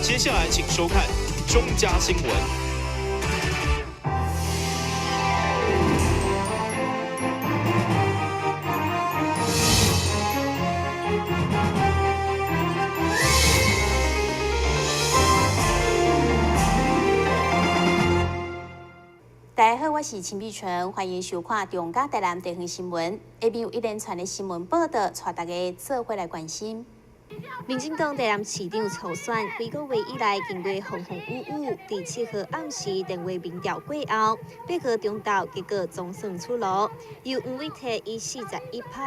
接下來請收看中嘉新聞。大家好，我是陳美純，歡迎收看中嘉台南地方新聞。下面有一連串的新聞報道，帶大家做伙來關心。民進黨台南市長初選，幾個月以來經過風風雨雨，佇7號暗時電話民調過後，8號中晝結果總算出爐，由黃偉哲以41%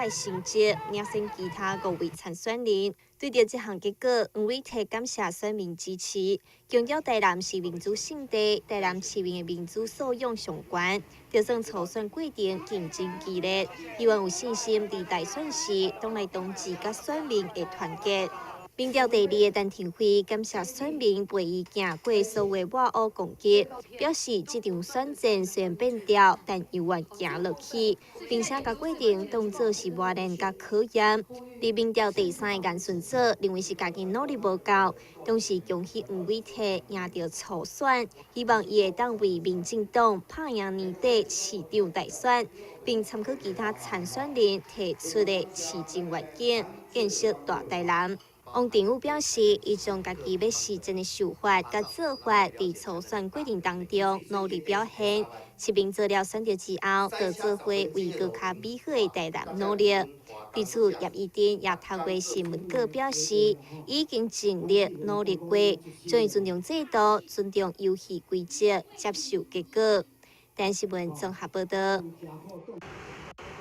的成績領先其他五位參選人。對著這項結果，黃偉哲感謝選民支持，強調台南是民主聖地，台南市民的民主素養上懸，就算初選過程競爭激烈，希望有信心佇大選時，黨內同志佮選民會團結。民調第二的陳亭妃感謝選民陪伊行過所有抹烏攻擊，表示這場選戰雖然變調，但猶原行落去，並且共過程當作是磨練佮考驗。佇民調第三的顏順祖認為是家己努力無夠，同時恭喜黃偉哲贏著初選，希望伊會當為民進黨拍贏年底市長大選，並參考其他參選人提出的市政願景，建設大台南。王定宇表示，伊將家己欲實踐的想法佮做法，佇初選過程當中努力表現。市民做了選擇之後，就做伙為閣較美好的台南努力。對此，葉宜津也透過新聞稿表示，已經盡力努力過，將會尊重制度、尊重遊戲規則，接受結果。台新聞綜合報道。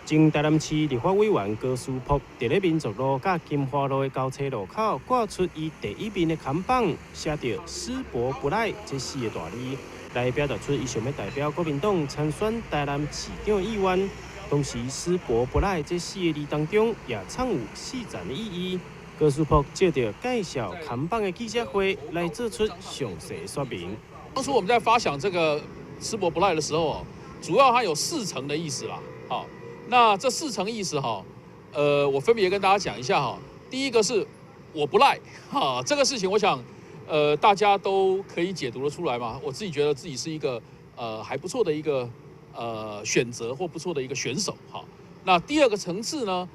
前台南市立法委員高詩璞，佇咧民族路佮金華路的交叉路口掛出伊第一名的看板，寫著“師伯不賴”這四个大字，來表達出伊想欲代表國民黨參選台南市長意願。同時，“師伯不賴”這四个字當中也藏有四層的意義。高詩璞借著介紹看板的記者會來做出詳細說明。當初我們在發想這個“師伯不賴”的時候，主要它有四層的意思啦，好。那這四層意思哈，我分別跟大家講一下哈。第一個是我不賴哈，這個事情我想，大家都可以解讀得出來嘛。我自己覺得自己是一個還不錯的一個選擇或不錯的一個選手哈。那第二個層次呢，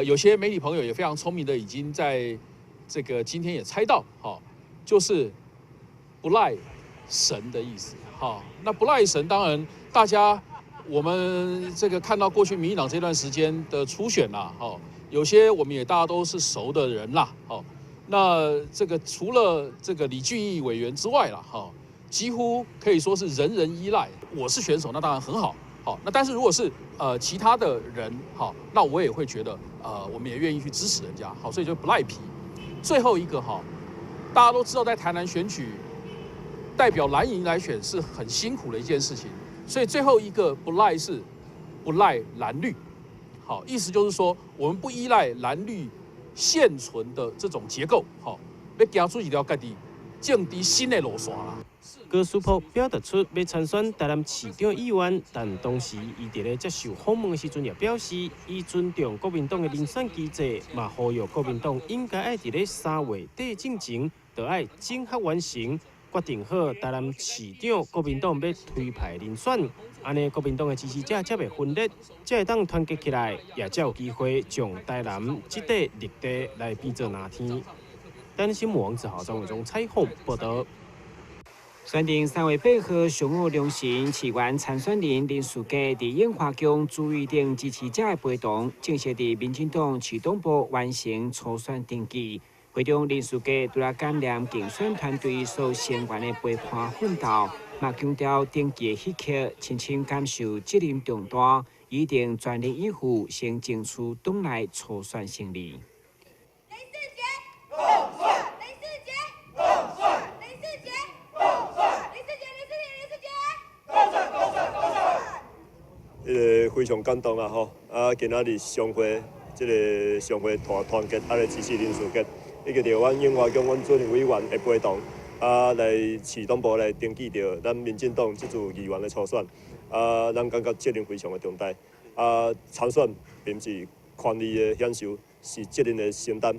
有些媒體朋友也非常聰明的，已經在這個今天也猜到哈，就是不賴神的意思哈。那不賴神，當然大家。我們這個看到過去民進黨這段時間的初選啦，哈，有些我們也大家都是熟的人啦，哈，那這個除了這個李俊毅委員之外啦，哈，幾乎可以說是人人依賴。我是選手，那當然很好，好，那但是如果是其他的人，好，那我也會覺得我們也願意去支持人家，好，所以就不賴皮。最後一個哈，大家都知道在台南選舉，代表藍營來選是很辛苦的一件事情。所以最後一個不賴是不賴藍綠，好，意思就是說我們不依賴藍綠現存的這種結構，好，欲行出一條家己政治新的路線啦。高詩璞表達出欲參選台南市長意願，但同時伊佇咧接受訪問的時陣也表示，伊尊重國民黨的遴選機制，嘛呼籲國民黨應該愛佇咧3月底進前，就愛整合完成。決定好台南市長，國民黨欲推派人選，按呢國民黨的支持者才袂分裂，才會當團結起來，也才有機會將台南這塊綠地來變做藍天。台南新聞王子豪、張偉忠採訪報道。選定3月8號上午凌晨，市議員參選人林士傑佇永華宮朱玉玲支持者的陪同，正式佇民進黨市黨部完成初選登記。會中林士傑除了感念競選團隊所成員的陪伴奮鬥，嘛強調登記的彼刻，深深感受責任重大，一定全力以赴，先爭取黨內初選勝利。林士傑，林士傑，林士傑，林士傑，林士傑，林士傑，彼個非常感動啊！吼，啊，今仔日商會，這个商會團團結，啊來支持林士傑。以及著阮永華宮阮主任委員的陪同，啊，來市黨部來登記著咱民進黨這次議員的初選，啊，咱感覺責任非常的重大，啊，參選並毋是權力的享受，是責任的承擔，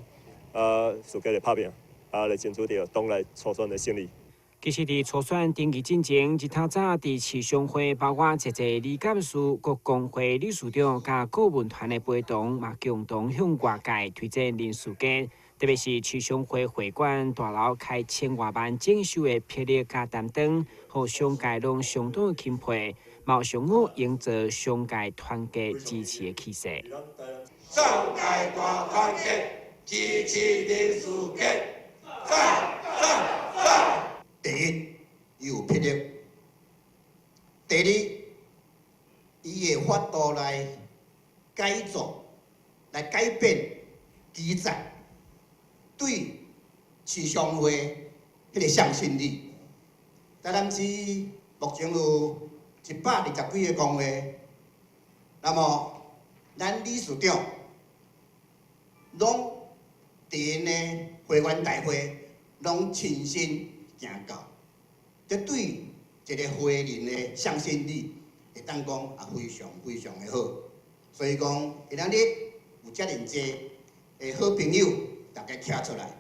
啊，士傑會拍拚。啊來爭取著黨內初選的勝利。其實，佇初選登記進前，日透早佇市商會，包括濟濟理監事、各工會理事長佮顧問團的陪同，嘛共同向外界推薦林士傑。特別是市商會會館大樓開千外萬整修的魄力佮擔當，予商界攏相當欽佩，嘛上好營造商界團結支持的氣勢。商界大團結，支持林士傑，讚讚讚！第一，伊有魄力；第二，伊會法度來改造、來改變機制，對市商會彼个向心力。台南市目前有120幾个工會，那麼咱理事長攏佇𪜶的會員大會攏親身行到，這對一个會人的向心力，會當講也非常非常的好。所以講，今仔日有遮爾濟的好朋友，大家徛出來，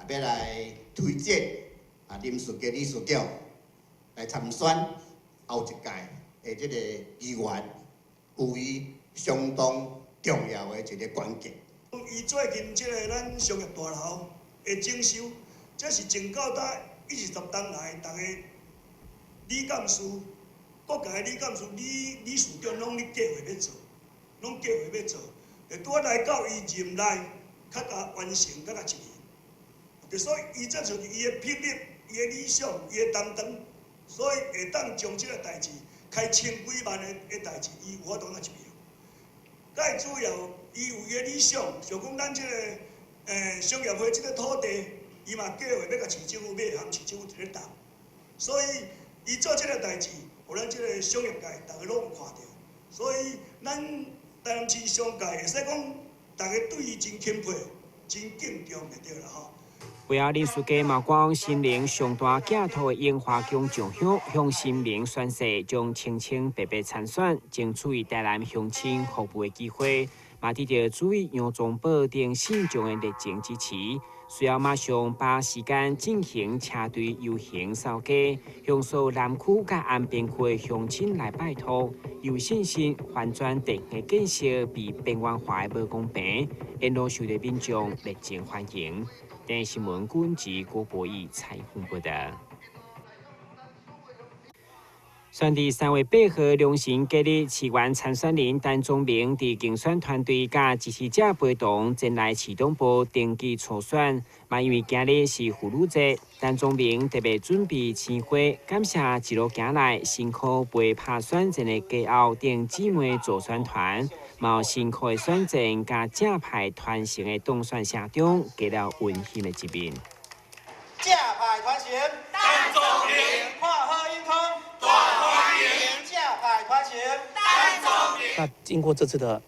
也欲來推薦啊林士傑理事長來參選後一屆的這个議員，有伊相當重要的一个關鍵。伊最近這个咱商業大樓的整修，這是前到今10冬來，逐个理監事、各界理監事、理事長攏咧計劃欲做，攏計劃欲做，會拄仔來到伊任內，較共完成，較共一年。所以伊這就是伊的魄力、伊的理想、伊的擔當，所以會當將這個代誌開千幾萬的代誌，伊有法度按怎一票。最主要，伊有伊的理想，想講咱這个商業會這个土地，伊嘛計劃欲共市政府買，和市政府佇咧談。所以，伊做這个代誌，予咱這个商業界逐个攏有看著。所以，咱台南市商界會使講，逐个對伊真欽佩、真敬重就對啦吼。為了林士傑嘛講心靈上大寄託的櫻華宮上香，向神明宣誓，將清清白白參選，爭取台南鄉親服務的機會，嘛得著主委楊宗保等信眾的熱情支持。隨後馬上把時間進行車隊遊行掃街，向所有南區佮安平區的鄉親來拜託，有信心翻轉地方建設被邊緣化的無公平，沿路受著民眾熱情歡迎。電視新聞軍及郭博義採訪報導。選佇3月8號龍神隔日，市議員參選人陳宗明佇競選團隊佮支持者陪同前來市黨部登記初選。嘛因為今日是婦女節，陳宗明特別準備鮮花，感謝一路行來辛苦陪拍選戰的家後等姊妹助選團，嘛有辛苦的選戰佮正派團成的當選聲中，加了溫馨的一面。正派團成，陳宗明，看好永康，大歡迎。正派團成，陳宗明。那經過這次的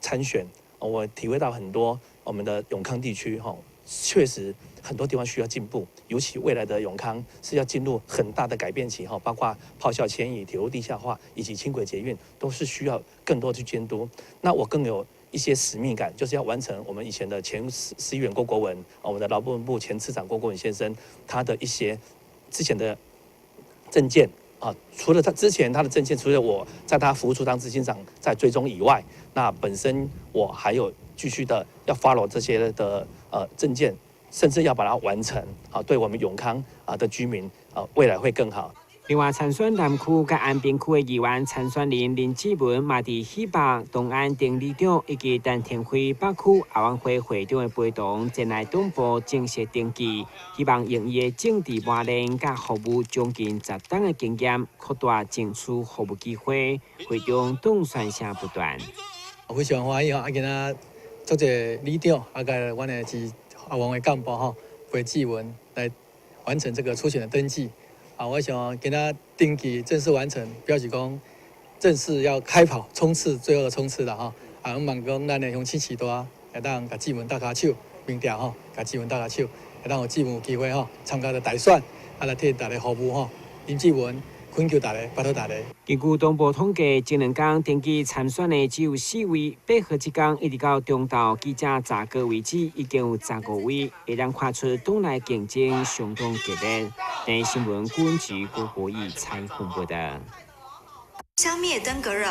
參選，我體會到很多我們的永康地區哈，確實很多地方需要進步，尤其未來的永康是要進入很大的改變期哈，包括炮校遷移、鐵路地下化以及輕軌捷運，都是需要更多去監督。那我更有一些使命感，就是要完成我們以前的前市議員郭國文，我們的勞動部前次長郭國文先生他的一些之前的政見啊，除了他之前他的政見，除了我在他服務處當執行長在追蹤以外，那本身我還有繼續的要 follow 這些的政見，甚至要把它完成啊，對我們永康啊的居民啊未來會更好。另外，參選南區佮安平區的議員參選人林志文，嘛佇喜北、東安丁里長以及陳天輝北區亞運會會長的陪同前來黨部正式登記，希望用伊的政治磨練佮服務將近10冬的經驗，擴大爭取服務機會，會中當選聲不斷。我非常歡喜吼，啊，今仔足濟里長啊，佮阮的是亞運會幹部吼，陪志文來完成這個初選的登記。啊，我想今仔登記正式完成，表示講正式要開跑衝刺，最後的衝刺了吼。啊，我望講咱的鄉親序大會當共志文搭跤手，民調吼，共志文搭跤手，會當予志文有機會吼參加著大選，啊來替大家服務吼。林志文懇求大家，拜託大家。根據黨部統計，前兩工登記參選的只有四位，8號這工一直到中晝記者查過為止，已經有15位，會當看出黨內競爭相當激烈。台新聞郭菊郭國義採訪報道。消滅登革熱，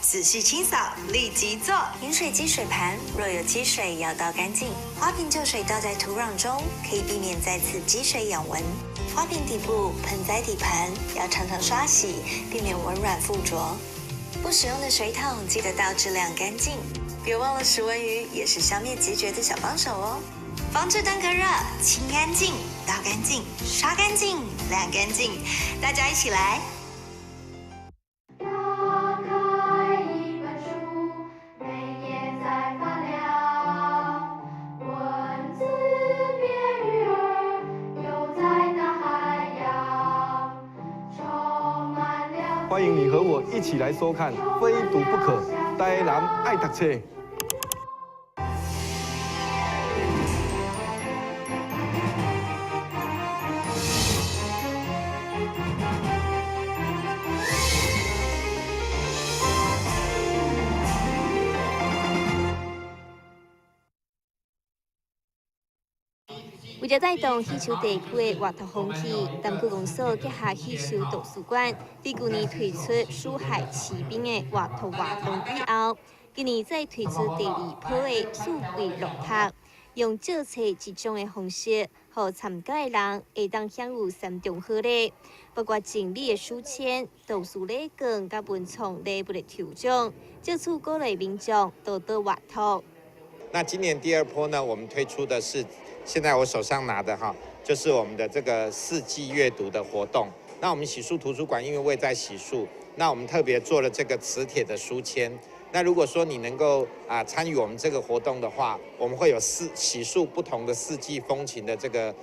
仔細清掃，立即做。飲水機水盤若有積水，要倒乾淨。花瓶舊水倒在土壤中，可以避免再次積水養蚊。花瓶底部、盆栽底盤要常常刷洗，避免蚊卵附着。不使用的水桶記得倒置晾乾淨。別忘了食蚊魚也是消滅孑孓的小幫手哦。防治登革熱，清乾淨，倒乾淨，刷乾淨，晾乾淨，大家一起來。打開一本書，每頁在發亮，文字變魚兒，游在大海洋，充滿了。歡迎你和我一起來收看《非讀不可》，台南愛讀冊。為著帶動喜樹地區的閱讀風氣，南區公所結合喜樹圖書館，佇舊年推出書海奇兵的閱讀活動以後，今年再推出第二波的四季樂讀，用借冊一種的方式，予參加的人會當享有三重好禮，包括精美的書籤、圖書禮券、佮文創禮物的抽獎，藉此鼓勵民眾多多閱讀。那今年第二波呢，我們推出的是現在我手上拿的哈，就是我們的這個四季閱讀的活動。那我們喜樹圖書館因為位在喜樹，那我們特別做了這個磁鐵的書籤。那如果說你能夠參與我們這個活動的話，我們會有喜樹不同的四季風情的這個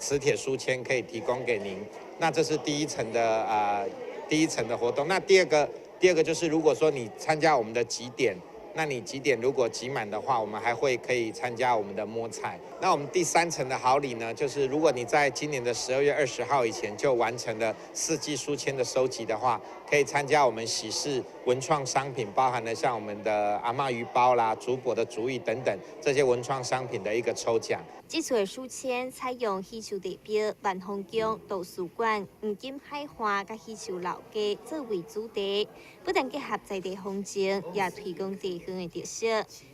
磁鐵書籤可以提供給您。那這是第一層的第一層的活動。那第二個就是如果說你參加我們的集點。那你集點如果集滿的話，我們還會可以參加我們的摸彩。那我們第三層的好禮呢，就是如果你在今年的12月20號以前就完成了四季書籤的收集的話，可以參加我們喜事文創商品，包含了像我們的阿嬤魚包啦、竹帛的竹藝等等這些文創商品的一個抽獎。這次的書籤採用喜樹地標萬豐宮圖書館、黃金海岸佮喜樹老街作為主題，不但結合在地風情，也推廣地方的特色，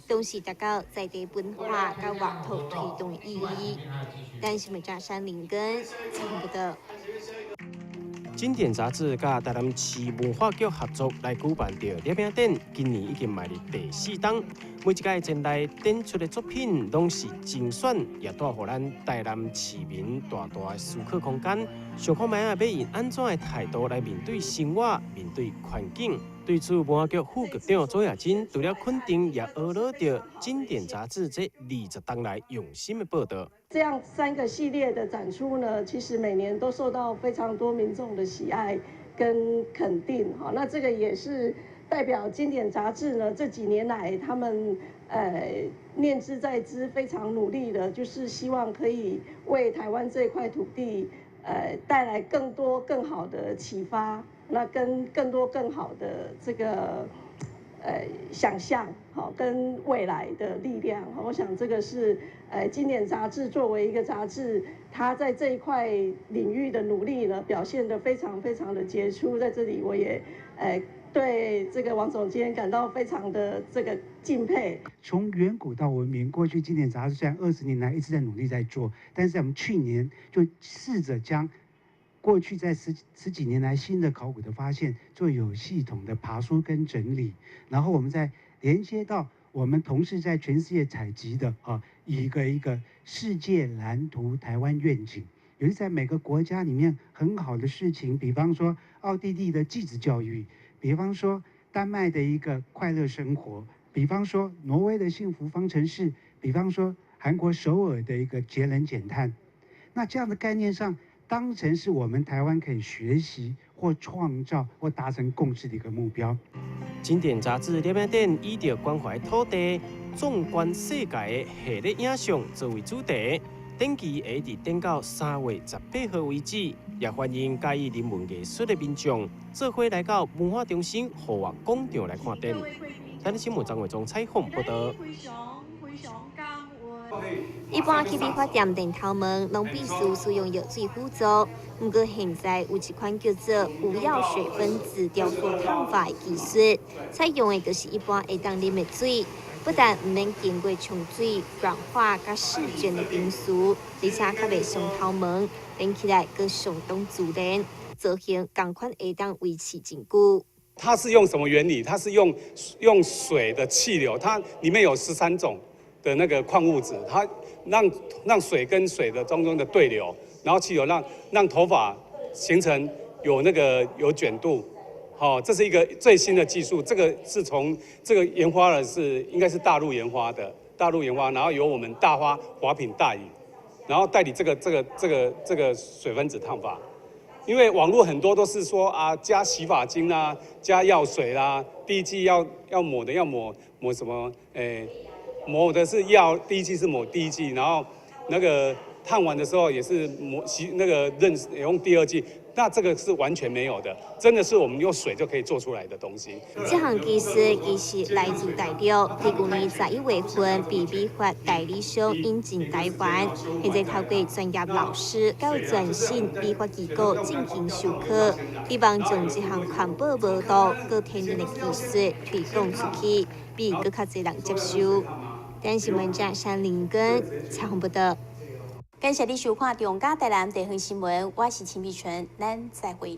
同時達到在地文化佮閱讀推動的意義。但是，媒張山林根采訪報道。經典雜誌佮台南市文化局合作來舉辦的攝影展，今年已經邁入第四冬。每一屆前來展出的作品，攏是精選，也帶予咱台南市民大大的思考空間。想看覓仔欲用按怎的態度來面對生活、面對環境。對此，文化局副局長左亞珍除了肯定，也呵咾著經典雜誌這20冬來用心的報道。這樣三個系列的展出呢，其實每年都受到非常多民眾的喜愛跟肯定。哈，那這個也是代表經典雜誌呢這幾年來他們念茲在茲，非常努力的，就是希望可以為台灣這塊土地帶來更多更好的啟發，那跟更多更好的這個想象，好跟未來的力量。我想這個是經典雜誌作為一個雜誌，它在這一塊領域的努力呢，表現得非常非常的傑出。在這裡，我也對這個王總監感到非常的這個敬佩。從遠古到文明，過去經典雜誌雖然20年來一直在努力在做，但是我們去年就試着將過去在十幾年來新的考古的發現做有系統的爬梳跟整理，然後我們再連接到我們同事在全世界採集的一個一個世界藍圖台灣願景，也是在每個國家裡面很好的事情，比方說奧地利的繼子教育，比方說丹麥的一個快樂生活，比方說挪威的幸福方程式，比方說韓國首爾的一個節能減碳，那這樣的概念上，當成是我們台灣可以學習或創造或達成共識的一個目標。經典雜誌攝影展以著關懷土地、縱觀世界的系列影像作為主題，展期會一直展到3月18號為止，也歡迎佮意人文藝術的民眾做伙來到文化中心戶外廣場來看展。台視新聞張偉忠採訪報道。一般去理髮店電頭毛，攏必須使用藥水輔助。毋過現在有一款叫做無藥水分子雕塑燙髮的技術，採用的就是一般會當啉的水，不但毋免經過沖水、軟化佮試捲的程序，而且較袂傷頭毛，電起來閣相當自然，造型仝款會當維持真久。它是用什麼原理？它是用水的氣流，它裡面有13種的那個礦物質，它讓水跟水的當中的對流，然後氣流讓頭髮形成有那個有捲度，好，這是一個最新的技術。這個是從這個研發的是應該是大陸研發的，大陸研發，然後由我們大發髮品代理，然後代理這個水分子燙髮。因為網絡很多都是說啊，加洗髮精啊，加藥水啦，第一劑要抹的要抹什麼？誒，抹的是藥，第一劑是抹第一劑，然後那個燙完的時候也是抹洗那個潤用第二劑，那這個是完全沒有的，真的是我們用水就可以做出來的東西。這項技術其實來自大陸，佇舊年11月份被美髮代理商引進台灣，現在透過專業老師佮全新美髮機構進行授課，希望將這項環保無毒、閣天然的技術推廣出去，比閣較濟人接受。電視記者山林根採訪報導。感謝你收看《中嘉台南地方新聞》，我是秦碧純，咱再會。